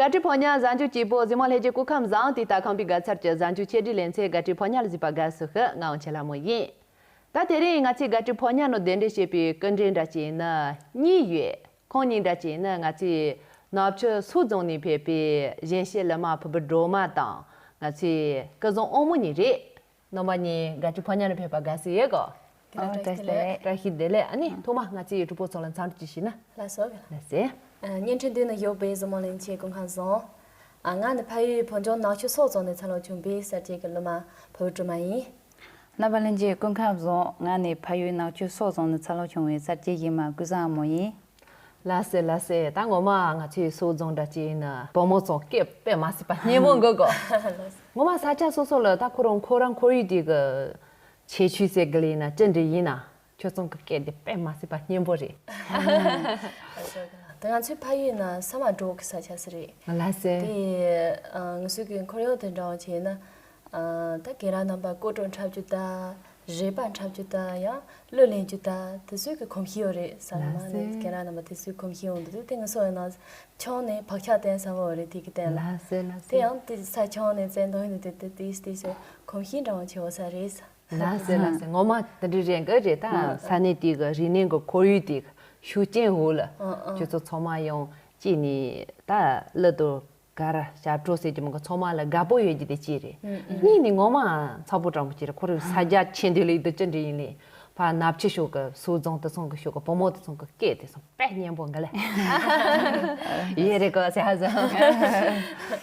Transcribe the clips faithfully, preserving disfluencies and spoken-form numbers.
དགའ་སྤྲོའི་ཕོ་ཉ་གཟའ་མཇུག་སྐྱིད་པོ། གཟིགས་མོ་ལྷན་རྒྱས་སྐུ་ཁམས་བཟང་། དེ་ལྟར་ཁམས་པའི་དགའ་ཚལ་གྱི་གཟའ་མཇུག་ཆེ་སྒྲིག་ལེ་ཚན་དགའ་སྤྲོའི་ཕོ་ཉ་ལ་གཟིགས་པ་དགའ་བསུ་ཞུ། ང་འོང་ཆེ་ལྷ་མོ་ཡིན། ད་དེ་རིང་ང་ཚོས་དགའ་སྤྲོའི་ཕོ་ཉ་ནང་གདན་འདྲེན་བྱས་པའི་སྐུ་མགྲོན་འདྲ་ཅིག་ནི་གཉིས་ཡོད། ཁོང་གཉིས་འདྲ་ཅིག་ནི་ང་ཚོའི་ནག་ཆུ་སོག་རྫོང་ནས་ཕེབས་པའི་གཞན་གཤིས་ལི་མ་ཕུར་བུ་སྒྲོལ་མ་དང་ང་ཚོའི་སྐུ་བཟང་དབང་མོ་གཉིས་རེད། རྣམ་པ་གཉིས་དགའ་སྤྲོའི་ཕོ་ཉ་ནང་ཕེབས་པ་དགའ་བསུ་ཡོད་གོ། ཨོ་བཀྲ་ཤིས་བདེ་ལེགས། བཀྲ་ཤིས་བདེ་ལེགས། ཨ་ནི་ཐོག་མར་ང་ཚོའི་གྲོགས་པོ་ཚོ་ལ་འཚམས་འདྲི་ཅིག་ཞུས་ན། ལགས་སོ། ལགས་སེ། ཨ། བརྙན་འཕྲིན་མདུན་ན་ཡོད་པའི་གཟིགས་མོ་ལྷན་རྒྱས་སྐུ་ཁམས་བཟང་། ཨ། ང་ནི་ཕ་ཡུལ་བོད་ལྗོངས་ནག་ཆུ་སོག་རྫོང་ནས་འཚར་ལོངས་བྱུང་བའི་གསར་སྐྱེས་ཀྱི་སློབ་མ་ཕུར་བུ་སྒྲོལ་མ་ཡིན། རྣམ་པ་ལྷན་རྒྱས་སྐུ་ཁམས་བཟང་། ང་ནི་ཕ་ཡུལ་ནག་ཆུ་སོག་རྫོང་ནས་འཚར་ལོངས་བྱུང་བའི་གསར་སྐྱེས་ཡིན་མ་ཀུན་བཟང་དབང་མོ་ཡིན། ལགས་སེ་ལགས་སེ། ད་ངོ་མ་ང་ཚོའི་སོག་རྫོང་འདྲ་ཅིག་ནི་བུ་མོ་ཚོ་སྐད་དཔེ་མ་སྲིད་པ་སྙན་པོ་འགོ་གོ། ངོ་མ་ས་ཆ་སོ་སོ་ལ་ད་ཁོ་རང་ཁོ་རང་ཁོར་ཡུག་དེ་གི་ཁྱད་ཆོས་ཟེར་གི་ལེན་ན་ཅི་འདྲ་ཡིན་ན། ཁྱོད་ཚང་གི་སྐད་དེ་དཔེ་མ་སྲིད་པ་སྙན་པོ་རེད། ད་ང་ཚོའི་ཕ་ཡུལ་ན་ས་མ་འབྲོག་གི་ས་ཆ་ཟིག་རེད། ལགས་སེ། དེ་ཨ། ང་ཚོའི་གི་ཁོར་ཡུག་དེ་འདྲ་བ་བྱས་ན། ཨ། ད་རྒན་རབས་རྣམ་པ་སྐོར་བྲོ་འཁྲབ་རྒྱུ་དང་། རས་པ་འཁྲབ་རྒྱུ་དང་། ཡང་གླུ་ལེན་རྒྱུ་དང་། དེ་ཚོའི་གི་གོམས་གཤིས་ཡོད་རེད། ས་ལ་མ་ནས་རྒན་རབས་རྣམ་པ་དེ་ཚོའི་གོམས་གཤིས་ཡོང་འདུག་དེ་ང་ཚོ་ཡིན་ན་ཆུང་ནས་བག་ཆགས་བསྟེན་ས་བོ་རེད། དེ་གི་སྟེང་ལ། ལགས་སེ་ལགས་སེ། དེ་ཡང་དེ་ས་ཆུང་ནས་བཙན་དོན་དུ་དེ་དེ་དེ་དེ་ཚོ་གོམས་གཤིས་འདྲ་བ་བྱེད་འོ་ས་རེད། ལགས་སེ་ལགས་སེ། ངོ་མ་དེ་འདྲ་རེད་འགའ་རེད། ད་ཨ། ས་གནས་དེ་གི་རིག་གནས་གི་ཁོར་ཡུག་དེ་གི་ཤུགས་རྐྱེན་འོག་ལ། ཨ་ཨ། ཁྱོད་ཚོ་ཚང་མ་ཡང་གཅིག་ནས་ད་གླུ་དང་གར་ཞབས་བྲོ་ཟེར་གྱི་མིན་གི་ཚང་མ་ལ་དགའ་པོ་ཡོད་རྒྱུ་དེ་གཅིག་རེད། ཨ་ཨ། གཉིས་ནས་ངོ་མ་འཚམ་པོ་དྲང་པོ་གཅིག་རེད། ཁོ་རང་ས་རྒྱ་ཆེ་འདི་ལ་ཡིན་དུ་ཅི་འདྲ་ཡིན་ལེ། ཕ་ནག་ཆུ་ཕྱོགས་གི་སོག་རྫོང་དེ་ཚང་གི་ཕྱོགས་གི་བུ་མོ་དེ་ཚང་གི་སྐད་དེ་ཚང་དཔེ་སྙན་པོ་འགའ་ལེ། ཡེ་རེད་གོ་ཟེར་ཧ་ཟོ།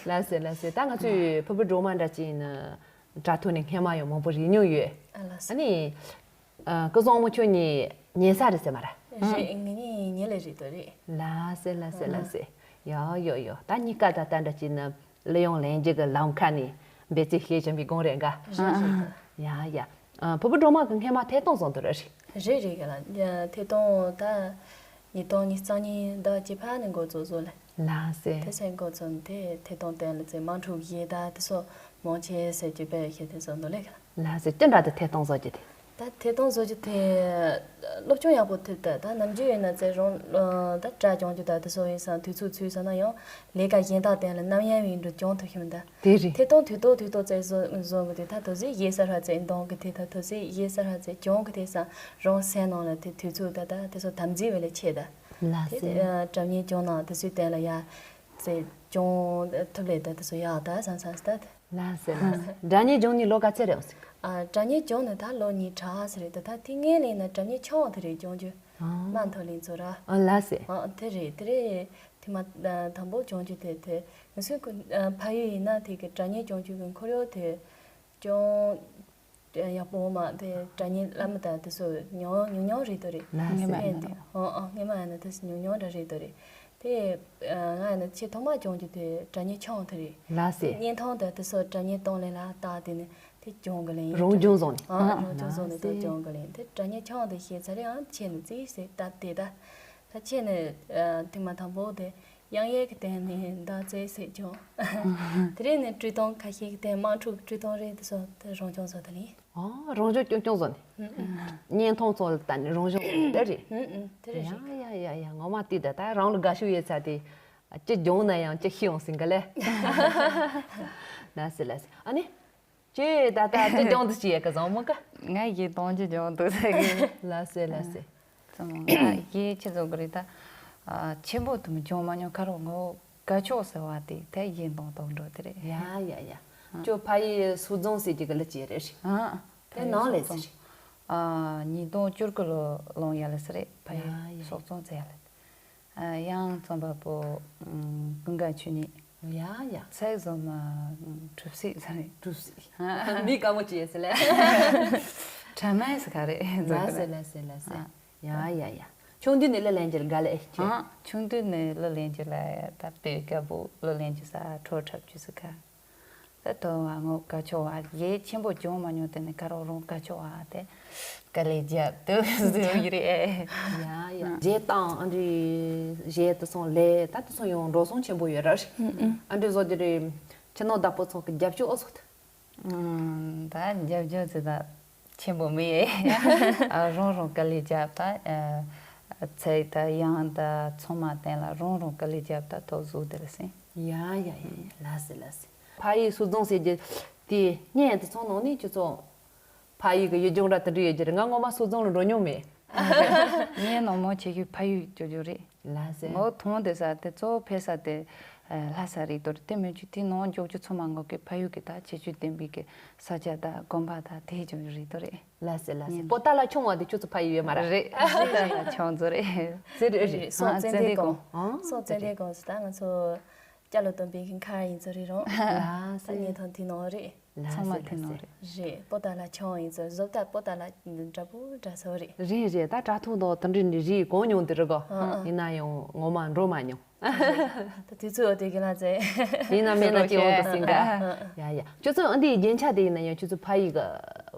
ལགས་སེ་ལགས་སེ། ད་ང་ཚོའི་ཕུར་བུ་སྒྲོལ་མ་འདྲ་ཅིག་ཡིན་ན། དྲ་ཐོག་ནས་སྔས་མ་ཡང་མང་པོ་རིག་མྱོང་ཡོད། ཨ་ལགས་སོ། ཨ་ནི། ཨ། སྐུ་བཟང་དབང་མོ་ཁྱོད་གཉིས་ཉེ་ས་རེད་ཟེར་མ་རེད། རེད། ངེད་གཉིས་ཉེ་ལེ་རེད་དོ་རེད། ལགས་སེ་ལགས་སེ་ལགས་སེ། ཡ་ཡོ་ཡོ། ད་གཉིས་ཀ་ད་ལྟ་འདྲ་ཅིག་ནི་གླུ་དབྱངས་ལེན་རྒྱུ་གི་ལམ་ཁ་ནས་འབད་རྩོལ་བྱེད་བཞིན་པའི་སྒང་རེད་འགའ། རེད་རེད། ཡ་ཡ། ཨ། ཕུར་བུ་སྒྲོལ་མ་གི་སྔས་མ་ཐད་གཏོང་བཟོ་འདུག་རེད། རེད་རེད་ག་ལ། ཐད་གཏོང་ད། ཉིས་སྟོང་ཉི་ཤུ་རྩ་གཉིས་ཟླ་བཅུ་པ་ནས་འགོ་བཙུགས་བཟོ་ལེ། ལགས་སེ། དེ་ཚེ་འགོ་བཙུགས་དེ་ཐད་གཏོང་སྟེང་ལ་ཚེ་དམངས་ཁྲོད་གཞས་དང་དེ་ཚོ་མང་ཆེ་ཟེར་གྱི་དཔེ་ཞེས་དེ་ཚོ་འདུག་ལེ་ག་ལ། ལགས་སེ། ཅི་འདྲ་དེ་ཐད་གཏོང་བཟོ་རྒྱུ་དེ། ད་ཐད་གཏོང་བཟོ་རྒྱུ་དེ་སློབ་སྦྱོང་ཡག་པོ་ཐེབས་ད། ད་ནམ་རྒྱུན་ཡིན་ན་ཚེ་རང་ད་སྒྲ་སྦྱོང་རྒྱུ་ད་དེ་ཚོ་ཡིན་ཙང་དུས་ཚོད་ཚུད་སོང་ན་ཡང་ལས་ཀ་གཞན་དག་སྟེང་ལ་རྣམ་གཡེང་བའི་འགྲོ་སྦྱོང་ཐུབ་ཤེས་མི་འདུག་དེ་རེད། ཐད་གཏོང་དུས་ཐོག་དུས་ཐོག་ཙེ་བཟོ་བཟོ་གི་དེ་ད་དུ་ཟིག་ཡེ་ས་ར་ཙེ་འདོང་གི་དེ་ད་དུ་ཟིག་ཡེ་ས་ར་ཙེ་གྱོང་གི་དེ་ས་རང་སེམས་ནང་ལ་དེ་དུས་ཚོད་ད་ད་དེ་ཚོ་དམ་འཛིན་བས་ལས་ཆེ་ད། ལགས་དེ་སེ། སྒྲ་སྙན་གྱོང་ནང་དེ་ཚོའི་སྟེང་ལ་ཡ་ཙེ་གྱོང་ཐུབ་ལས་ད་དེ་ཚོ་ཡག་ད་བསམ་བསམ་ད། ལགས་སེ་ལགས་སེ། སྒྲ་སྙན་གྱོང་ནི་ལོ་ག་ཚད་རེད་འོང་ཟིག་ཨ། སྒྲ་སྙན་གྱོང་ནི་ད་ལོ་གཉིས་གྲགས་ཟེར་རེད་ད། ད་དེ་ངས་ལས་ན་སྒྲ་སྙན་ཆུང་དེ་རེད་གྱོང་རྒྱུ། ཨ། མ་མཐོ་ལེན་ཚོ་ར། ཨ། ལགས་སེ། ཨ། དེ་རེད་དེ་རེད། དེ་མ་དང་པོ་གྱོང་རྒྱུ་དེ་དེ་ང་ཚོའི་ཁུ་ཨ་ཕ་ཡུལ་ཡིན་ན་དེ་གི་སྒྲ་སྙན་གྱོང་རྒྱུ་གི་ཁོར་ཡུག་དེ་ཅུང་ཡག་པོ་མ་དེ་སྒྲ་སྙན་བླ་མ་དང་དེ་ཚོ་ཉུང་ཉུང་ཉུང་རེད་དོ་རེད། ལགས་སེ། སྔས་མ་ཡིན་ན་དེ་ཨོ་ཨོ་སྔས་མ་ཡིན་ན་དེ་ཉུང་ཉུང་འདྲ་རེད་དོ་རེད། དེ་ང་ཡིན་ན་ཆེས་ཐོག་མ་གྱོང་རྒྱུ་དེ་སྒྲ་སྙན་ཆུང་དེ་རེད། ལགས་སེ། བརྙན་ཐུང་དང་དེ་ཚོ་སྒྲ་སྙན་གཏོང་ལེན་ལ་བལྟ་དེ་ནི་དེ་གྱོང་གི་ལེན་ཡིན། རང་གྱོང་བཟོ་ནས། ཨ། རང་གྱོང་བཟོ་ནས་ལགས་སེ། དེ་གྱོང་གི་ལེན་དེ་སྒྲ་སྙན་ཆུང་དེ་ཤེས་ཚར་རེ་ཨང་ཆེ་ནི་རྩིས་ཟེར་བལྟ་དེ་ད། ད་ཁྱེད་ནི་ཐེངས་མ་དང་པོ་དེ་དབྱངས་ཡལ་གྱི་སྟེང་ནས་ཟླ་རྩེ་ཟེར་བྱུང་། དེ་རིང་ནས་བཀྲུས་གཏོང་ཁ་ཤས་ཀྱི་སྟེང་དམངས་ཁྲོད་ཀྱི་བཀྲུས་གཏོང་རེད། དེ་ཚོ་དེ་རང་སྦྱོང་བཟོ་ད་ལིང་། ཨོ། རང་སྦྱོང་རྐྱང་རྐྱང་བཟོ་ནས། ཨུ་ཨུ། བརྙན་ཐུང་ཚོ་ལ་ལྟ་ནས་རང་སྦྱོང་བཟོ་ནས་རེད། ཨུ་ཨུ། དེ་རེད་རེད། ཡ་ཡ་ཡ་ཡ། ངོ་མ་བལྟས་ད་ད་རང་ལ་དགའ་ཤོས་ཡོད་ཚ་དེ། ཅི་སྦྱོང་ན་ཡང་ཅི་ཤེས་ཡོང་སྲིད་ག་ལེ། ལགས་སེ་ལགས་སེ། ཨ་ནི། ཁྱེད་ད་ལྟ་ཅི་སྦྱོང་དུ་ཅི་ཡས་ཀ་བཟང་མོ་ཀ། ང་ཡི་གཏོང་ཅི་སྦྱོང་དུ་ཟེར་གི། ལགས་སེ་ལགས་སེ། ཙམ་མོ་ང་ཡི་ཆི་བཟོ་གི་རེད་ད། ཨ། ཆེན་པོ་དུ་མི་སྦྱོང་མ་མྱོང་ཁ་རོག་ངོ་དགའ་ཕྱོགས་ཟེར་བ་དེ་ད་ཡིན་གཏོང་གཏོང་འགྲོ་དེ་རེད། ཡ་ཡ་ཡ། ཨ། ཁྱོད་ཕ་ཡི་སོག་རྫོང་ཟེར་གྱི་ག་ལ་ཅི་རེད་ཤི། ཨ། དེ་ནང་ལས་ཟེར་ཤི། ཨ། ཉིས་སྟོང་བཅུ་དགུ་ལོ་ལོང་ཡ་ལ་ཟེར་རེད་ཕ་ཡི། ཡ་ཡ། སོག་རྫོང་ཟེར་ཡ་ལ། ཨ། ཡང་རྩོམ་པ་པོ་ཀུན་དགའ་ཆོས་ཉིད། ཡ་ཡ། ཚེག་བཟོ་མ་གྲུབ་སྲིད་ས་རེད། གྲུབ་སྲིད། མི་དགའ་མོ་བྱས་ཟེར་ལེ། དྲ་མེད་ས་ག་རེད། ལ་སེ་ལ་སེ་ལ་སེ། ཡ་ཡ་ཡ། ཆུང་དུས་ནས་གླུ་ལེན་རྒྱུར་དགའ་ལེ་ཨེ་ཁྱོད། ཨ། ཆུང་དུས་ནས་གླུ་ལེན་རྒྱུ་ལ་ད་དཔེ་དགའ་པོ། གླུ་ལེན་རྒྱུ་ས་བྲོ་འཁྲབ་རྒྱུ་ས་ག་ད་དོ་བ་ངོ་དགའ་ཕྱོགས་བ་ཡེ་ཆེན་པོ་སྦྱོང་མ་མྱོང་དེ་ནི་ཁ་རོག་རོང་དགའ་ཕྱོགས་བ་དེ་དཀའ་ལས་རྒྱབ་དུ་བཟོས་ཡོད་རེད། ཡ་ཡ། རྗེས་དང་ཨ་འདྲི་རྗེས་དུ་སོང་ལས་ད་དུ་སོང་ཡོང་འགྲོ་སོང་ཆེན་པོ་ཡོད་ར་རེད། ཨ་འདྲི་བཟོ་རྒྱུ་རེད། ཁྱི་ནོ་བདག་པོ་ཚོ་གི་རྒྱབ་སྐྱོར་ཨོ་སོགས། ད་རྒྱབ་སྐྱོར་ཚེ་ད་ཆེན་པོ་མི་ཡེ། རོང་རོང་དཀའ་ལས་རྒྱབ་ད་ཚེ་ད་ཡང་ད་ཚང་མ་བསྟན་ལ་རོང་རོང་དཀའ་ལས་རྒྱབ་ད་དོ་བཟོ་དེ་རེད་སེ། ཡ་ཡ་ཡ་ཡ། ལགས་སེ་ལགས་སེ། ཕ་ཡུལ་སུད་ཙང་ཟེར་རྒྱུ་དེ་བརྙན་དེ་ཚོ་ནང་ནས་ཁྱོད་ཚོ་ཕ་ཡུལ་གྱི་ཡུལ་ལྗོངས་ར་དེ་འདྲ་ཡོད་རྒྱུ་རེད། ང་ངོ་མ་སུད་ཙང་ལ་འགྲོ་མྱོང་མེད། ངའི་ནང་མོ་ཆེ་ཤོས་ཕ་ཡུལ་ཅོ་ཅོ་རེད། ལགས་སེ། ངོ་མཐོང་བསྡད་ས་དེ་གཙོ་བོ་ཕེབས་ས་དེ་ལྷ་ས་རེད་དོ། དེ་མིན་ཆུ་དེ་ནང་འཇོག་རྒྱུ་ཚང་མ་ངོ་གི་ཕ་ཡུལ་གྱི་ད་ཁྱད་ཆོས་ལྡན་པའི་གི་ས་ཆ་དང་དགོན་པ་དང་དེ་ཅོ་ཅོ་རེད་དོ་རེད། ལགས་སེ་ལགས་སེ། ཉན། པོ་ཏཱ་ལ་ཆུང་བ་དེ་ཁྱོད་ཚོ་ཕ་ཡུལ་ཡོད་མ་རེད། རེད། པོ་ཏཱ་ལ་ཆུང་ཚོ་རེད། ཟེར་རེད་རེད། སོག་ཨ་ཙན་དན་ཙན་དན་ཀོང་། ཀོང་། ཨ་སོག་ཙན་དན་ཀོང་ཟེར་ད་ང་ཚོ་སྐྱ་ལོ་སྟོན་པའི་གི་མཁར་ཡིན་ཚོ་རེད་རུང་། ལགས་སེ། ད་ངས་ཐོན་དེ་ནང་རེད། ལགས་སེ་ཚང་མ་དེ་ནང་རེད། རེད། པོ་ཏཱ་ལ་ཆུང་ཡིན་ཚོ་བཟོ་ལྟ་པོ་ཏཱ་ལ་འདྲ་པོ་འདྲ་ཚོ་རེད། རེད་རེད། ད་དྲ་ཐོག་ནང་དེ་འདྲ་འདྲ་རེད་གོ་མྱོང་དེ་རེད་གོ། ཨ་ཨ། ཡིན་ན་ཡང་ངོ་མ་འགྲོ་མ་མྱོང་། ད་དུས་ཚོད་འོ་དེ་གི་ལ་ཚེ། ཡིན་ན་མེད་ན་སྐྱེ་བོ་གི་སིང་ག་ཡ་ཡ། ཁྱོད་ཚོ་ཨ་འདིའི་རྒྱན་ཆ་དེ་ཡིན་ན་ཡང་ཁྱོད་ཚོ་ཕ་ཡུལ་གི་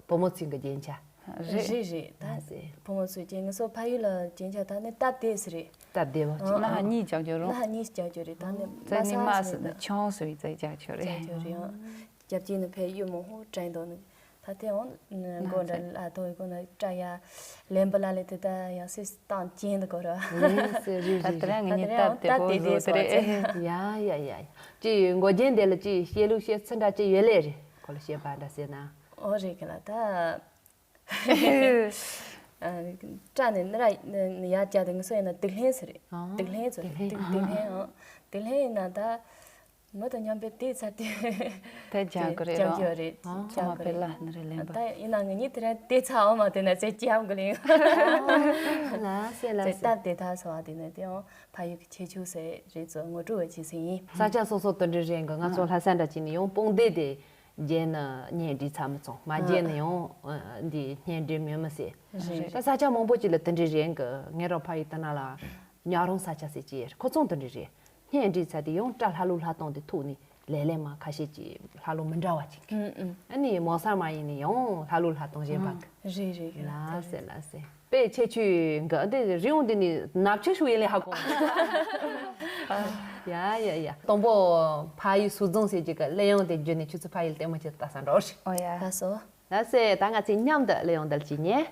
བུ་མོ་ཚོའི་གི་རྒྱན་ཆ། རེད། རེད་རེད། ད་ལགས་སེ། བུ་མོ་ཚོའི་རྒྱན་ང་ཚོ་ཕ་ཡུལ་ལ་རྒྱན་ཆ་ད་ནི་སྟབས་བདེ་ཟེར་རེད། སྟབས་བདེ་བ་ཅིག་ཨ། ལ་ཧ་གཉིས་རྒྱག་རྒྱུ་རུང་། ལ་ཧ་གཉིས་རྒྱག་རྒྱུ་རེད། ད་ནི་རྩེ་ནི་མ་མ་ཟེར་ཟེར་ན་ཆུང་ཟེར་བའི་རྩེ་རྒྱག་རྒྱུ་རེད། རྒྱག་རྒྱུ་རེད་ཨང་། རྒྱབ་ཀྱི་ནི་ཕའི་གཡུ་མོ་ཧོ་དྲན་འདུག་ནི། ད་དེ་འོང་ན་མགོ་ཚེ་འདྲ་ལ་ཐོག་གི་ནི་སྐྲ་ཡ་ལེན་པ་ལ་ལས་དེ་ད་ཡང་སྲིད་སྟངས་ཅན་དུ་གོ་ར། ལགས་སེ་རེད་ད་རེད་དེ་རེད། རིང་ངེད་གཉིས་ད་སྟབས་བདེ་པོ་དེ་བཟོ་དེ་རེད། ཡ་ཡ་ཡ་ཡ། ཅི་མགོ་རྒྱན་དེ་ལ་ཅི་བཤད་ལུགས་བཤད་ཚུལ་འདྲ་ཅི་ཡོད་ལེ་རེད། ཁོ་ལ་བཤད་པ་འདྲ་ཟེར་ན། ཨོ་རེད་གི་ལ་ད། ཨ། སྐྲ་ནི་ནི་ར་ནི་ཡར་བཀྱག་དེ་ངི་སོ་ཡིན་ན་དུག་ལྷན་ཟེར་རེད། ཨ། དུག་ལྷན་ཟེར་དུག་ལྷན། དུག་དུག་ལྷན་ཨང་། དུག་ལྷན་ཡིན་ན་ད་མི་དང་མཉམ་པའི་དེ་ཚར་དེ་དེ་རྒྱག་གི་རེད་རྒྱག་རོ། གི་རེད། ཨ། རྒྱག་ཚང་མ་གི་པེ་རེད། ལ་ནི་རེད་ལེན་པ། ད་ཡིན་ན་ངི་གཉིས་དེ་ར་དེ་ཚ་འོ་མ་དེ་ན་ཚེ་སྐྱབས་གི་ལེན། ལགས་སེ་ལགས་ཚེ་སེ། སྟབས་བདེ་ཐག་སོང་བ་དེ་ནི་དེ་ཡང་ཕ་ཡུལ་གྱི་ཁྱད་ཆོས་ཟེར་རེད་ཚོ་ངོ་སྤྲོད་བྱེད་ས་ཡིན། ས་ཆ་སོ་སོ་དུ་འདྲི་རེད་གི། ང་ཚོ་ཨ། ལྷ་ས་འདྲ་ཅིག་ནི་ཡང་དཔུང་སྡེ་དེ། རྒྱན་ནི་བརྙན་འབྲི་ཚར་མི་ཚང་མ་རྒྱན་ནི་ཡང་འདི་བརྙན་འབྲི་མི་མི་སྲིད། རེད། ད་ས་ཆ་མང་པོ་ཅིག་ལ་དེ་འདྲ་རེད་གི། ངའི་རང་ཕ་ཡུལ་དེ་ན་ལ་ཉག་རོང་ས་ཆ་ཟེར་གྱི་ཡོད། ཁོ་ཚོ་དེ་འདྲ་རེད། བརྙན་འབྲི་ཚར་དེ་ཡང་སྐྲ་ལྷ་ལུག་ལྷ་སྟོང་དེ་ཐུག་ནི་ལས་ལས་མ་ཁ་ཤས་ཀྱི་ལྷ་ལུག་མི་འདྲ་བ་ཅིག་ཨུམ་ཨུམ། ཨ་ནི་མོ་སར་མ་ཡིན་ནི་ཡང་ལྷ་ལུག་ལྷ་སྟོང་གཞན་པ་གི། རེད་རེད་རེད། ལགས་སེ་ལགས་སེ། དཔེ་ཁྱད་ཆོས་འགའ་འདི་རི་བོང་འདི་ནི་ནབ་ཆ་ཤུ་ཡེ་ལེ་ཧ་གོ། ཡ་ཡ་ཡ། དང་པོ་ཕ་ཡུལ་སུད་ཙང་ཟེར་གྱི་གི་གླེ་ཡང་དེ་བརྒྱུད་ནས་ཁྱོད་ཚོ་ཕ་ཡུལ་ལྟད་མོ་ཆེ་ལྟ་ས་འགྲོ་ཞིག་ཨོ་ཡ། ལགས་སོ། ལགས་སེ། ད་ང་ཚོས་མཉམ་དུ་གླེ་ཡང་འདི་ལ་ཅིག་ཉན།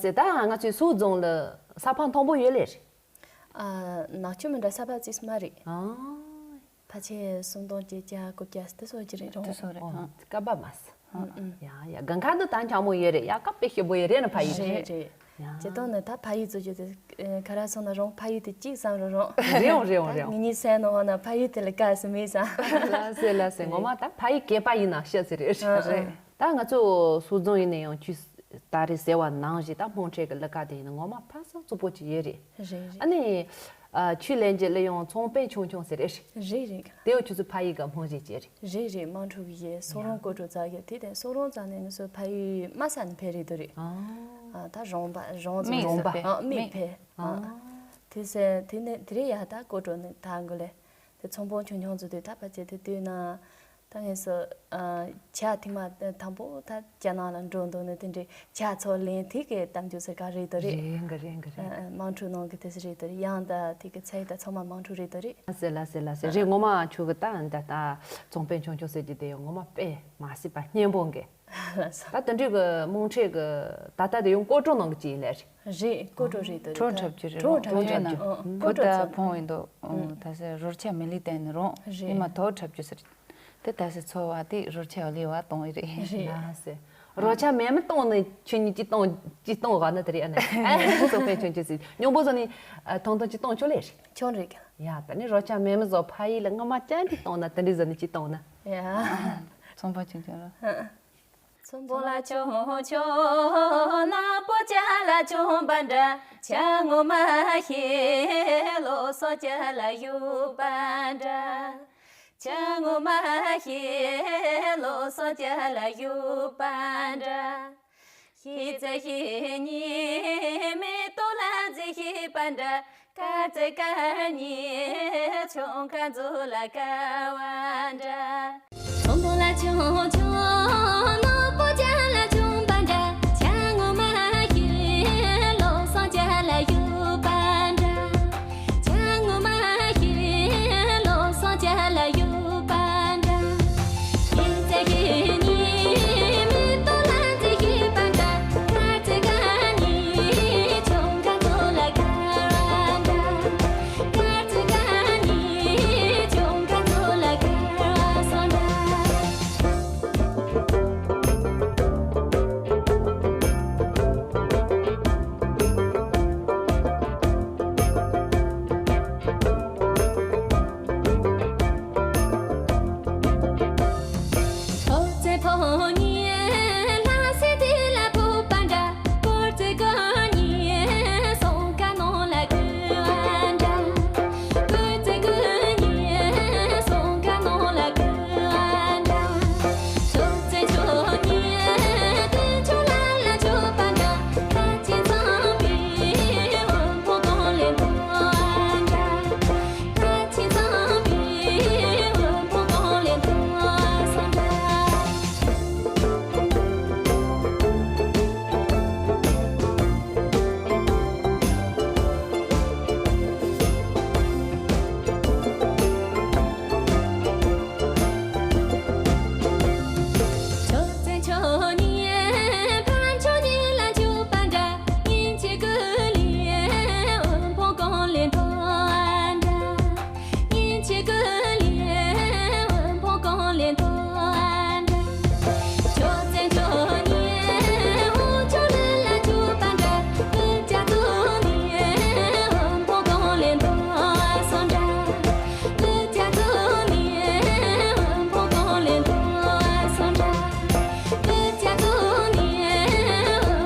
ཟེར། ད་ང་ཚོའི་སོག་རྫོང་ལ་ས་ཕག་མཐོན་པོ་ཡོད་ལེ་རེད། ཨ། ནག་ཆུ་མི་འདྲ། ས་ཕག་ཙིག་མ་རེད། ཨ། ཕལ་ཆེར་སུམ་སྟོང་བརྒྱད་བརྒྱ་དགུ་བརྒྱ་དེ་ཚོ་ཅིག་རེད་རུང་། དེ་ཚོ་རེད། ཨ། སྐལ་པ་མ་ཟད། ཨ། ཡ་ཡ། སྒང་ག་འདི་ད་འཁྱམ་མོ་ཡོད་རེད། ཡ། ཁ་དཔེ་ཞིབ་པོ་ཡོད་རེད་ན། ཕ་ཡུལ་རེད། རེད་རེད། ཡ། སྤྱིར་བཏང་ནི་ད་ཕ་ཡུལ་ཚོ་ཅིག་དེ་ག་རེ་སོང་ན་རུང་། ཕ་ཡུལ་དེ་གཅིག་བསམ་རུང་རུང་། རེད་འོང་རེད་འོང་རེད་འོང་། ངེད་གཉིས་སེམས་ནང་ཧོ་ན་ཕ་ཡུལ་དེ་ལ་དགའ་ས་མེད་ས། ལགས་སེ་ལགས་སེ། ངོ་མ་ད་ཕ་ཡུལ་གད་པ་ཡིན་ན་ཤ་ཚ་རེད། ཨ། རེད། ད་ང་ཚོ་སོག་རྫོང་ཡིན་ན་ཡང་ཁྱོད་ད་རེས་ཟེར་བ་ནང་བཞིན་ད་དམངས་ཁྲོད་ཀྱི་གླུ་གར་དེ་ཡིན་ན་ངོ་མ་ཕ་སང་རྩུབ་པོ་ཅིག་ཡོད་རེད། རེད་རེད། ཨ་ནི། ཨ། ཁྱོད་ལེན་རྒྱུ་ལ་ཡང་ཚོང་དཔོན་ཆུང་ཆུང་ཟེར་རེད། རེད་རེད། དེ་ཡང་ཁྱོད་ཚོ་ཕ་ཡུལ་གི་རྨང་གཞི་ཅིག་རེད། རེད་རེད། དམངས་ཁྲོད་ཀྱི་ཡས་སོག་རོང་སྐོར་བྲོ་རྩ་ཡོད་དེ། དེ་སོག་རོང་རྩ་ནས་ནི་སོ་ཕ་ཡུལ་དམའ་ས་ནས་ཕེབས་རེད་དོ་རེད། ཨ། ཨ། ད་རོང་པ་རོང་ཙམ་མིག་རོང་པ། ཕེབས། ཨ། མིག་ཕེབས། ཨ། ཨ། དེ་ཟེར་དེ་ནས་དེ་རེད། ཡ། ད་སྐོར་བྲོ་ནས་ད་འགོ་ལས། དེ་ཚོང་དཔོན་ཆུང་ཆུང་ཚོ་དེ་ད་ཕལ་ཆེར་དེ་དུས་ན། ད་ངས་སོ། ཨ། ཇ་ཐེངས་མ་དང་པོ་ད་རྒྱ་ནག་ལ་འགྲོ་འདུག་ནི་དེ་འདྲའི་ཇ་ཚོ་ལེན་དེ་གི་གཏམ་རྒྱུད་ཟེར་ག་རེད་དོ་རེད། རེད་གི་རེད་གི་རེད། ཨ། ཨ། དམངས་ཁྲོད་ནང་གི་དེ་ཟེར་རེད་དོ་རེད། ཡང་ད་དེ་གི་ཚ་ཡི་ད་ཚང་མ་དམངས་ཁྲོད་རེད་དོ་རེད། ལགས་སེ་ལགས་སེ་ལགས་སེ། རེད། ངོ་མ་ཁྱོད་གི་ད་ད་ད་ཚོང་དཔོན་ཆུང་ཆུང་ཟེར་གྱི་དེ་ཡང་ངོ་མ་དཔེ་མ་སྲིད་པ་སྙན་པོ་གི། ལགས་སོ། ད་དེ་འདྲའི་གི་དམངས་ཁྲོད་གི་ད་ལྟ་དེ་ཡང་སྐོར་བྲོ་ནང་གི་ཅིག་ཡིན་ལེ་རེད། རེད། སྐོར་བྲོ་རེད་དོ་རེད། བྲོ་འཁྲབ་རྒྱུ་རེད། བྲོ་འཁྲབ་རྒྱུ་རེད། ཨ། བུ་སྐོར་བྲོ་ད་ཚོ་ཕོང་ཡིན་འདུག་ཨ། ད་ཟེར་རོལ་ཆ་མེ་ལི་བསྟན་ནི་རུང་། རེད། ཉི་མ་དོ་འཁྲབ་རྒྱུ་ཟེར། དེ་ད་ཟེར་ཚོ་བ་དེ་རོལ་ཆ་ལི་བ་གཏོང་ཡི་རེད། རེད། ལགས་སེ། རོལ་ཆ་མེད་མི་གཏོང་ནི་ཁྱོད་གཉིས་ཅི་གཏོང་ཅི་གཏོང་ག་ན་དེ་རེད། ཨ་ནི་ཨ་ཚོ་ཕན་ཆུང་ཆུང་ཟིག་སྙོང་པོ་བཟོ་ནི། ཨ། ཐུང་ཐུང་ཅི་གཏོང་ཆོག་ལེ་རེད། ཆོག་རེད་ག་ཡ། ད་ནི་རོལ་ཆ་མེད་མི་བཟོ་ཕ་ཡུལ་ལ་ངོ་མ་ཅན་ཅི་གཏོང་ན་དེ་འདྲའི་བཟོ་ནི་ཅི་གཏོང་ན། ཡ། ཚོང་པ་ཆུང་ཆུང་ར། ཨ། ཚོང་དཔོན་ལ་ཆུང་ཆུང་ནག་པོ་ཅ་ལ་ཆུང་པ་འདྲ། ཇ་ངོ་མ་ཤེས་ལོ་སོ་ཅ་ལ་ཡུ་པ་འདྲ། ཇ་ངོ་མ་ཤེས་ལོ་སོ་ཅ་ལ་ཡུ་པ་འདྲ། ཤེས་ཚ་ཤེས་ཉི་མེ་ཏོ་ལ་ཛི་ཤེས་པ་འདྲ། དཀར་ཙེ་དཀར་ཉི་ཆུང་ཁ་མཛོ་ལ་དཀར་བ་འདྲ། ཚོང་དཔོན་ལ་ཆུང་ཆུང་ནག་པོ་ཅ་ལ་ཆུང་པ་འདྲ། ཇ་ངོ་མ་ཤེས་ལོ་སོ་ཅ་ལ་ཡུ་པ་འདྲ། ཇ་ངོ་མ་ཤེས་ལོ་སོ་ཅ་ལ་ཡུ་པ་འདྲ། ཤེས་ཚ་ཤེས་ཉི་མེ་ཏོ་ལ་ཛི་ཤེས་པ་འདྲ། དཀར་ཙེ་དཀར་ཉི་ཆུང་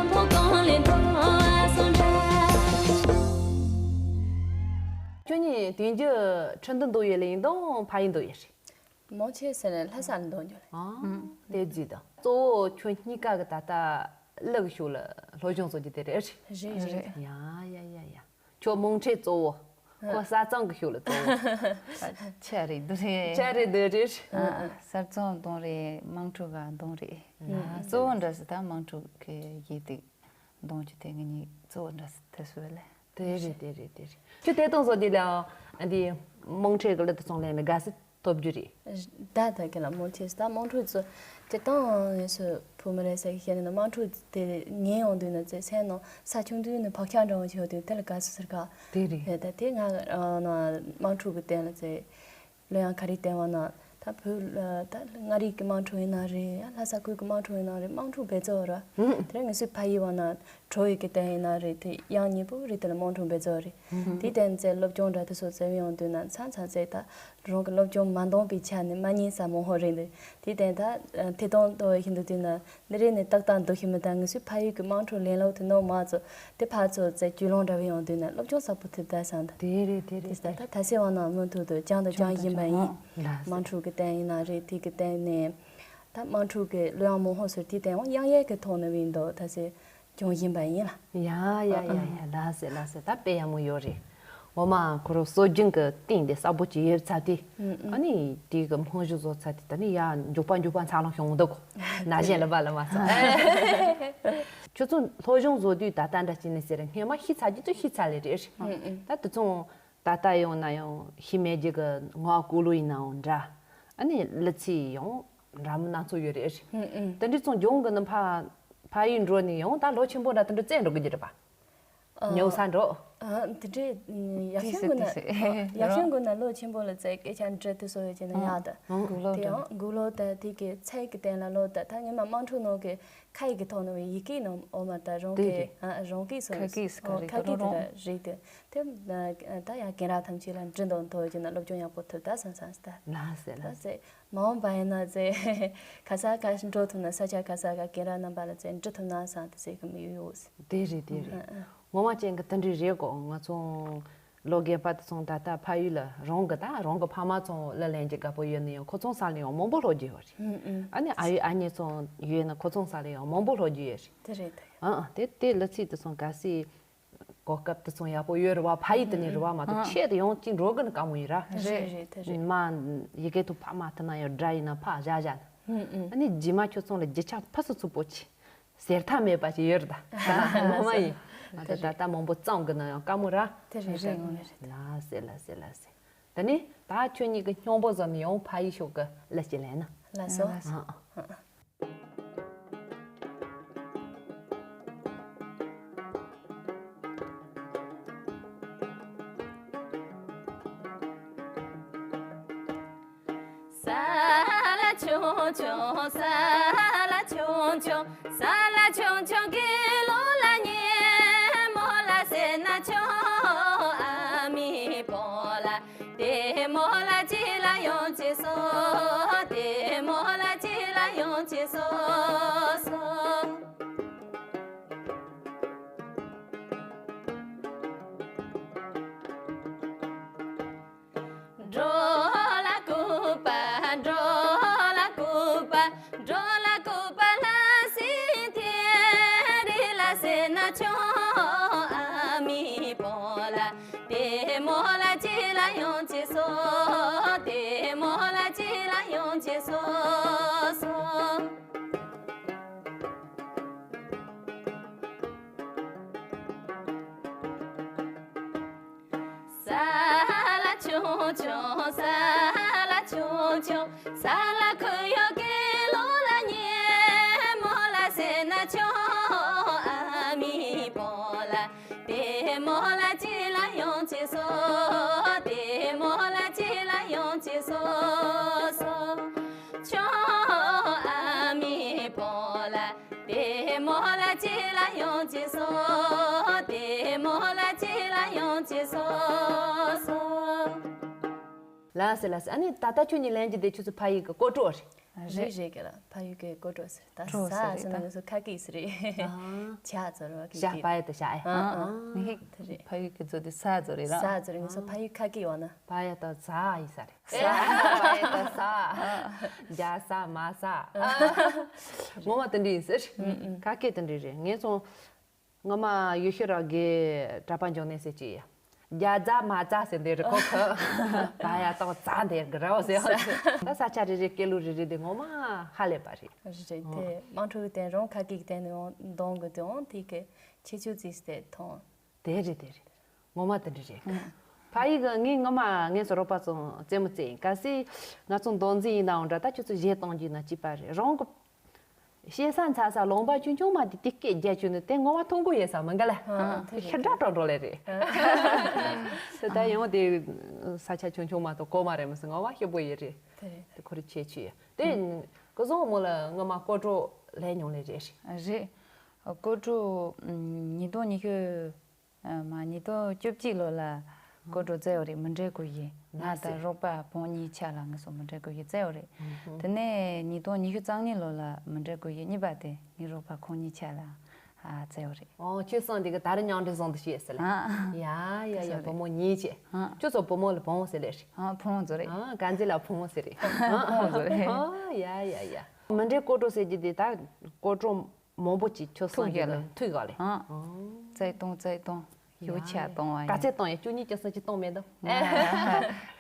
ཁ་མཛོ་ལ་དཀར་བ་འདྲ། ཁྱོད་གཉིས་དེང་རྒྱུ་ཁྲིན་ཏུ་འདུག་ཡོད་ལེ་ཡིན་དང་ཕ་ཡིན་འདུག་ཡོད་རེད། མང་ཆེ་ཟེར་ནས་ལྷ་ས་ལ་འདུག་ཡོད་རེད། ཨ། དེ་རྫིས་དང་གཙོ་བོ་ཁྱོད་གཉིས་ཀ་གི་ད་ལྟ་གླུ་གི་ཕྱོགས་ལ་སློབ་སྦྱོང་བཟོ་རྒྱུ་དེ་རེད། རེད་རེད། ཡ་ཡ་ཡ་ཡ། ཁྱོད་དམངས་ཁྲོད་གཙོ་བོ། ཁོ་ས་གཙང་གི་ཕྱོགས་ལ་གཙོ་བོ། ཆ་རེད་འདུག་རེད། ཆ་རེད་འདུག་རེད། ཨ། ས་གཙང་དང་རེད། དམངས་ཁྲོད་ག་དང་རེད། ཨ། གཙོ་བོ་འདྲ་ཟེར་ད་དམངས་ཁྲོད་གི་ཡིག་དེ་གདོང་གི་དེ་ངེད་གཉིས་གཙོ་བོ་འདྲ་ཟེར་དེ་སུ་ལས། དེ་རེད་དེ་རེད་དེ་རེད། ཁྱོད་དེ་གཏོང་བཟོ་དེ་ལ་ཨ་འདི་དམངས་ཁྲོད་གི་གླུ་དེ་ཚོང་ལེན་ལ་དགའ་སི། ཐོབ་རྒྱུ་རེད། ད་ད་གི་ལ་མོ་ཐེས་ད་དམངས་ཁྲོད་ཚོ་དེ་དང་ངེས་སུ་བུ་མོ་རེད་ཟེར་གི་ཤེས་ནས་དམངས་ཁྲོད་དེ་ཉན་ཡོང་དུས་ན་ཚེ་སེམས་ནང་ས་ཆུང་དུས་ནས་བག་ཆགས་འདྲ་བོ་ཞིག་ཡོད་དུས་དེ་ལ་དགའ་སུ་ཟེར་ག་དེ་རེད། ད་དེ་ང་དམངས་ཁྲོད་གི་སྟེང་ལ་ཚེ་གླུ་དབྱངས་ག་རེ་བསྟན་པ་ན་ད་བོད་ད་མངའ་རིས་ཀྱི་དམངས་ཁྲོད་ཡིན་ན་རེད། ལྷ་ས་ཁུལ་གྱི་དམངས་ཁྲོད་ཡིན་ན་རེད། དམངས་ཁྲོད་འབད་བརྩོན་ར་དེ་ངེས་སུ་ཕ་ཡི་བ་ན། བྲོ་ཡི་གི་སྟེང་ཡིན་ན་རེད། དེ་དབྱངས་སྙན་པོ་རེད། དེ་ལ་དམངས་ཁྲོད་འབད་བརྩོན་རེད། དེའི་སྟེང་ཚེ་སློབ་སྦྱོང་འདྲ་དེ་ཚོ་བྱེད་ཡོང་དུས་ན་མཚམས་མཚམས་ཚེ་ད་རང་གི་སློབ་སྦྱོང་མ་འདང་པའི་ཆ་ནས་མ་ཉན་ས་མང་ཧོ་རེད་འདུག་དེའི་སྟེང་ད་ཐད་གཏོང་གཏོང་བའི་ཤིན་ཏུ་དུས་ན་འདི་རེད་ནས་ཏག་ཏག་འདུག་ཤི་མི་ད་ངེས་སུ་ཕ་ཡུལ་གི་དམངས་ཁྲོད་ལེན་ལོག་དེ་ནོ་མ་ཚོ་དེ་ཕར་ཚོ་ཚེ་རྒྱུས་ལོན་འདྲ་བའི་ཡོང་དུས་ན་སློབ་སྦྱོང་ཟབ་པོ་ཐེབས་ད་སང་ད། དེ་རེད་དེ་རེད། དེ་ད་ད་ད་སེ་བ་ན་མུ་མཐུད་དུ་ཅང་དང་ཅང་བཞིན་པ་ཡིན། དམངས་ཁྲོད་གི་སྟེང་ཡིན་ན་རེད། དེ་གི་སྟེང་ནས་ད་དམངས་ཁྲོད་གི་གླུ་དབྱངས་མང་ཧོ་ཟེར་དེའི་སྟེང་དབྱངས་ཡལ་གི་ཐོག་ནས་བིན་འདུག་ད་སེ། སྦྱོང་བཞིན་པ་ཡིན་ལ། ཡ་ཡ་ཡ་ཡ་ལ་སེ་ལ་སེ་ད་དཔེ་ཡག་མོ་ཡོད་རེད། ངོ་མ་ཁོ་རང་སྲོལ་རྒྱུན་གྱི་སྟེང་དེ་གསལ་པོ་ཅིག་ཡོད་ཚ་དེ། ཨ་ནི་དེ་གི་རྨང་གཞི་བཟོ་ཚ་དེ་ད་ནི་ཡ་མགྱོགས་པ་མགྱོགས་པ་འཚར་ལོངས་བྱུང་འདུག་ན་གཞོན་ལ་བ་ལ་མ་སོང་། ཁྱོད་ཚོ་སློབ་སྦྱོང་བཟོ་དུས་ད་ལྟ་འདྲ་བྱས་ནས་ཟེར་སྔས་མ་ཤི་ཚ་རྒྱུ་ཚོ་ཤི་ཚ་ལེ་རེད། ད་དེ་ཚོ་ད་ལྟ་ཡོང་ན་ཡང་ཤི་མེད་རྒྱུ་གི་ངག་ཀུ་ལུ་ཡིན་ནའང་འདྲ། ཨ་ནི་ལི་ཚི་ཡང་འདྲ་མི་སྣ་ཚོ་ཡོད་རེད། དེ་འདྲའི་ཚོ་འབྱུང་གི་ནི་ཕ་ཕ་ཡུལ་འགྲོ་ནས་ཡང་ད་ལོ་ཆེན་པོ་འདྲ་དེ་འདྲ་བཙལ་འགྲོ་གི་རེད་པ། ཉོ་ས་འགྲོ། ཨ་དེ་འདྲའི་ཡག་ཤོས་དགོས་ན་ཡག་ཤོས་དགོས་ན་ལོ་ཆེན་པོ་ལ་བཙལ་སྐད་ཆ་འདྲི་དེ་སོ་ཡོད་ཀྱི་ན་ཡག་ད། དེ་ཡང་གུ་ལོ་ད་དེ་གི་ཚད་ཀྱི་སྟེང་ལ་ལོ་ད་ད་ངས་མ་དམངས་ཁྲོད་ནང་གི་ཁ་ཡི་གི་ཐོག་ནས་ཡི་གེ་ནང་འོ་མ་ད་རང་གི་རང་གི་སོ་ཁ་གི་སི་ཁ་རི་ཁ་གི་དེ་ལ་རིག་དེ་དེ་ད་ཡང་རྒན་རབས་ཐམས་ཅད་ལ་འདྲི་འདོན་ཐོག་ཡོད་ཀྱི་ན་སློབ་སྦྱོང་ཡག་པོ་ཐོབ་ད་སང་སང་ད། ལ་སེ་ལ་སེ། མ་འོངས་པ་ཡིན་ན་ཚེ་ག་ས་ག་འགྲོ་ཐུབ་ན་ས་ཆ་ག་ས་ག་རྒན་རབས་རྣམ་པ་ལ་ཚེ་འདྲི་ཐུབ་ན་བསམ་དེ་ཟེར་གི་མི་ཡོད་ཡོད། དེ་རེད་དེ་རེད། ངོ་མ་ཅན་གི་དེ་འདྲ་རེད་གོ་ང་ཚོ་ལོ་རྒན་པ་དེ་ཚོ་ད་ལྟ་ཕ་ཡུལ་ལ་རང་གི་ད་རང་གི་ཕ་མ་ཚོ་ལ་ལན་གྱི་དགའ་པོ་ཡོད་ན་ཡང་ཁོ་ཚོ་ས་ལ་ཡང་མང་པོ་ལྷོ་རྒྱུ་ཡོད་རེད། ཨ་ནི་ཨ་ཡུ་ཨ་ཉེ་ཚོ་ཡོད་ན་ཁོ་ཚོ་ས་ལ་ཡང་མང་པོ་ལྷོ་རྒྱུ་ཡོད་རེད། དེ་རེད་ད། ཨ་ཨ་དེ་དེ་ལ་ཚིག་དེ་ཚོ་ག་སི། གོ་སྐབས་དེ་ཚོ་ཡག་པོ་ཡོད་རེད་བ། ཕ་ཡུལ་དེ་ནས་རེད་བ་མ་གཏོགས་ཆེད་དུ་ཡོང་ཅིག་འགྲོ་གི་ནི་དཀའ་མོ་ཡིན་ར། རེད་རེད་དེ་རེད། མ་ཡི་གེ་ཐུག་ཕ་མ་ཐུག་ན་ཡང་དགྲ་ཡིན་ན་ཕ་བཞག་བཞག་ནི། ཨ་ནི་རྗེས་མ་ཁྱོད་ཚོ་ལ་རྒྱུ་ཆ་ཕ་སུ་ཚུགས་པོ་ཆེ། ཟེར་ཐབས་མེད་པ་ཞིག་ཡོད་རེད་ད། ངོ་མ་ཡིན། ད་ད་ད་མང་པོ་བཙོང་གི་ན་ཡང་དཀའ་མོ་ར། དེ་རེད་དེ་ངོ་མ་རེད། ལ་སེ་ལ་སེ་ལ་སེ། ད་ནི་ད་ཁྱོད་གཉིས་ཀྱི་སྙོང་པོ་བཟོ་ནི་ཡང་ཕ་ཡུལ་ཤོག་གི་ལ་སྐྱེ་ལེན་ན། ལ་སོ། ཨ་ཨ། ས་ལ་ཆུང་ཆུང་ས་ལ་ཆུང་ཆུང་ས་ལ་ཆུང་ཆུང་གི་ལོ་ལ་ཉེ་མོ་ལ་སེ་ན་ཆུང་ཨ་མི་པོ་ལ། དེ་མོ་ལ་ཅི་ལ་ཡོང་ཅི་སོ། དེ་མོ་ལ་ཅི་ལ་ཡོང་ཅི་སོ་སོ། འགྲོ་ལ་སྐུད་པ་འགྲོ་ལ་སྐུད་པ་འགྲོ་ལ་སྐུད་པ་ལ་སི་དེ་རི་ལ་སེ་ན་ཆུང་ཨ་མི་པོ་ལ། དེ་མོ་ལ་ཅི་ལ་ཡོང་ཅི་སོ། དེ་མོ་ལ་ཅི་ལ་ཡོང་ཅི་སོ་སོ། ས་ལ་ཆུང་ཆུང་ས་ལ་ཆུང་ཆུང་ས་ལ་ཁུ་ཡོ་གེ་ལོ་ལ་ཉེ་མོ་ལ་སེ་ན་ཆུང་ཨ་མི་པོ་ལ། དེ་མོ་ལ་ཅི་ལ་ཡོང་ཅི་སོ། དེ་མོ་ལ་ཅི་ལ་ཡོང་ཅི་སོ་སོ། ཆོ་ཨ་མི་པོ་ལ། དེ་མོ་ལ་ཅི་ལ་ཡོང་ཅི་སོ། དེ་མོ་ལ་ཅི་ལ་ཡོང་ཅི་སོ་སོ། ལ་སེ་ལ་སེ་ཨ་ནི་ད་ལྟ་ཁྱོད་གཉིས་ལན་གྱི་དེ་ཁྱོད་ཚོ་ཕ་ཡུལ་གི་ཀོ་ཀྲོ་རེད། རེད་རེད་གི་ལ་ཕ་ཡུལ་གི་ཀོ་ཀྲོ་ཟེར་ད་ཀྲོ་ས་ཟེར་ཟེར་ན་ན་ང་ཚོ་ཁ་སྐད་ཟེར་རེད། ཨ། ཆ་ཚོ་རེད་བ་ཤ་ཁི་པ་ཡ་ད་ཤ་ཨེ། ཨ་ཨ་ཨ་ནི་ཧིག་དེ་རེད། ཕ་ཡུལ་གི་ཚོ་དེ་ས་ཚོ་རེད་ར། ས་ཚོ་རེད། ང་ཚོ་ཕ་ཡུལ་ཁ་སྐད་བ་ན། པ་ཡ་ད་ཟ་ཡི་ས་རེད། ས་པ་ཡ་ད་ས། རྒྱ་ས་མ་ས། ངོ་མ་དེ་འདྲ་ཡིན་ཟེར། ཁ་སྐད་དེ་འདྲ་རེད། ངས་སོང་། ངོ་མ་ཡུལ་ཤུལ་ར་གི་གྲྭ་པ་འཇོག་གནས་ཟེར་གྱི་ཡ། རྒྱ་རྫ་མ་རྫ་ཟེར་འདི་རེད་ཁོ་ཁ། ད་ཡ་ཏོག་རྫ་འདི་གི་རེད་ཟེར་བ་ཟེར། ད་ས་ཆ་རེ་རེ་སྐད་ལུགས་རེ་རེ་འདི་ངོ་མ་ཧ་ལས་པ་རེད། རེད་རེད། དེ་དམངས་ཁྲོད་ཀྱི་དེ་རང་ཁ་སྐད་ཀྱི་དེ་ནི་འོང་གདོང་གི་དེ་འོང་དེ་གི་ཁྱེད་ཆོས་རྩིས་དེ་མཐོང་། དེ་རེད་དེ་རེད། ངོ་མ་དེ་འདྲ་རེད། ཕ་ཡུལ་གི་ངའི་ངོ་མ་ངའི་སོ་རོགས་པ་ཚོ་རྩེད་མོ་རྩེ་ཡིན། གལ་སྲིད་ང་ཚོ་མདོ་འཛིན་ཡིན་ནའང་འདྲ། ད་ཁྱོད་ཚོ་གཞས་གཏོང་རྒྱུ་ན་སྐྱིད་པ་རེད། རང་གི་ཤེས་ས་འཚལ་ས་ལུང་པ་ཆུང་ཆུང་མ་དེ་དེ་སྐད་རྒྱག་རྒྱུ་ནི་དེ་ངོ་མ་ཐུང་གོ་ཡིན་ས་མི་འགའ་ལ། ཨ། ཤི་དྲག་དྲག་འགྲོ་ལེ་རེད། དེ་ད་ཡང་དེ་ས་ཆ་ཆུང་ཆུང་མ་གཏོགས་གོ་མ་རེད་མི་སྲིད། ངོ་མ་ཤི་པོ་ཡིན་རེད། དེ་རེད། དེ་ཁོ་རེ་ཆེ་ཆེ་ཡ་དེ། ཀུ་བཟང་མོ་ལ་ངོ་མ་སྐོར་བྲོ་ལས་མྱོང་ལེ་རེད། རེད། སྐོར་བྲོ་ཉིས་སྟོང་ཉི་ཤུ། ཨ་མ། ཉིས་སྟོང་བཅུ་གཅིག་ལོ་ལ་སྐོར་བྲོ་རྩེ་བ་རེད། མི་འདྲའི་སྐུ་ཡི། ང་དང་རོགས་པ་བུ་མོ་གཉིས་ཆ་ལ་ངེད་ཚོ་མི་འདྲའི་སྐུ་ཡི་རྩེ་བ་རེད། དེ་ནས་ཉིས་སྟོང་ཉི་ཤུ་རྩ་གཉིས་ལོ་ལ་མི་འདྲའི་སྐུ་ཡི་གཉིས་པ་དེ་ངའི་རོགས་པ་ཁོང་གཉིས་ཆ་ལ་ཨ་རྩེ་བ་རེད། ཨོ། ཁྱོད་སང་དེ་གི་ད་རེ་མྱང་འདྲེ་བཟང་དུ་བྱས་ཟེར་ལ། ཨ། ཡ་ཡ་ཡ། བུ་མོ་གཉིས་བྱས། ཨ། ཁྱོད་ཚོ་བུ་མོ་ལ་བུ་མོ་ཟེར་ལེ་ཧྲི། ཨ། བུ་མོ་ཚོ་རེད། ཨ། ག་འཛི་ལ་བུ་མོ་ཟེར་རེད། བུ་མོ་ཚོ་རེད། ཨ། ཡ་ཡ་ཡ། མི་འདྲའི་སྐོར་བྲོ་ཟེར་རྒྱུ་དེ་ད་སྐོར་བྲོ་མང་པོ་ཅིག་ཁྱོད་སང་གི་ལ་ཐུག་ཡོད་ལེ། ཨ། ཨོ། རྩེ་གཏོང་རྩེ་གཏོང་། ཡོ་ཆ་གཏོང་བ་ཡིན། ག་ཚད་གཏོང་ཡ། བཅུ་གཉིས་བཅུ་གསུམ་ཅིག་གཏོང་མེད་དམ།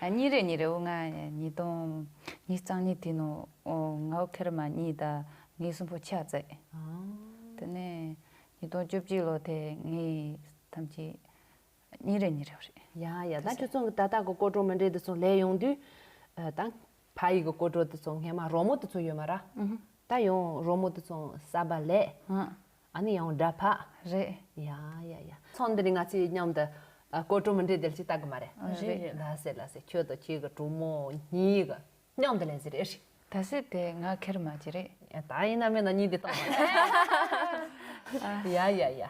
ཨ། གཉིས་རེ་གཉིས་རེ། འོ། ང་ཉིས་སྟོང་ཉི་ཤུ་རྩ་གཉིས་དེ་ནོ། ཨོ། ང་འོ་ཁེར་མ་གཉིས་དང་ངའི་གསུམ་པོ་ཆ་རྩེ། ཨ། དེ་ནས་ཉིས་སྟོང་བཅུ་གཅིག་ལོ་དེ་ངའི་ཐམས་ཅད་གཉིས་རེ་གཉིས་རེ་རེད། ཡ་ཡ། ད་ཁྱོད་ཚོ་གི་ད་ལྟ་གི་སྐོར་བྲོ་མི་འདྲ་དེ་ཚོ་ལས་ཡོང་དུས། ཨ། ད་ཕ་ཡུལ་གི་སྐོར་བྲོ་དེ་ཚོ་སྔས་མ་རོལ་མོ་དེ་ཚོ་ཡོད་མ་ར། ཨུ་ཧུ། ད་ཡང་རོལ་མོ་དེ་ཚོ་གསར་པ་ལས། ཨ། ཨ་ནི་ཡང་སྒྲ་ཕབ། རེད། ཡ་ཡ་ཡ། ཚང་འདི་རིང་ང་ཚོའི་མཉམ་དུ་ཨ་སྐོར་བྲོ་མི་འདྲ་དེ་ཅིག་ལྟ་གི་མ་རེད། རེད་རེད། ལགས་སེ་ལགས་སེ། ཁྱོད་དང་ཁྱེད་ཀྱི་གྲོགས་མོ་གཉིས་ཀྱི་མཉམ་དུ་ལེན་ཟེར་རེད། ད་སེ་དེ་ང་ཁེར་མ་ཅི་རེད། ད་ཡིན་ན་མིན་ན་གཉིས་དེ་བཏང་བ། ཡ་ཡ་ཡ།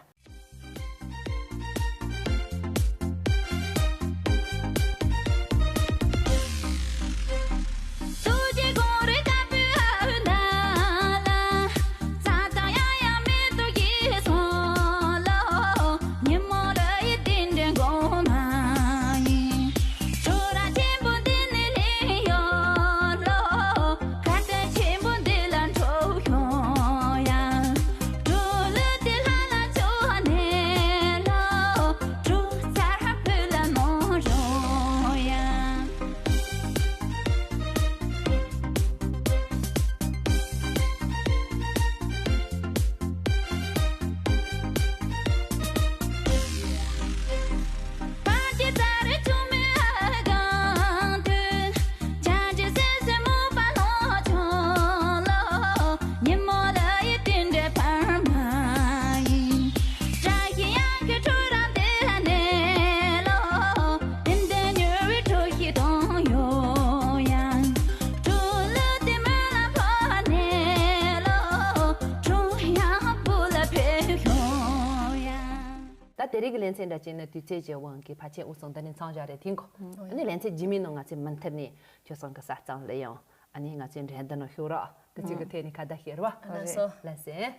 ད་དེ་རིང་གི་ལེ་ཚན་འདྲ་བྱས་ན་དུས་ཚོད་ཀྱི་དབང་གིས་ཕལ་ཆེར་འུ་ཚང་འདི་ནས་མཚམས་བཞག་རེད། དེང་གོ། ཨ་ནི་ལེ་ཚན་རྗེས་མའི་ནང་ང་ཚོས་མུ་མཐུད་ནས་ཁྱོད་ཚང་གི་ས་གཙང་ལ་ཡང་། ཨ་ནི་ང་ཚོའི་འགྲན་བསྡུར་ནང་ཞུགས་རོགས། དེ་ཅིག་གི་ཐད་ནས་ཁ་བརྡ་བྱེད་རོགས། ལགས་སོ། ལགས་སེ།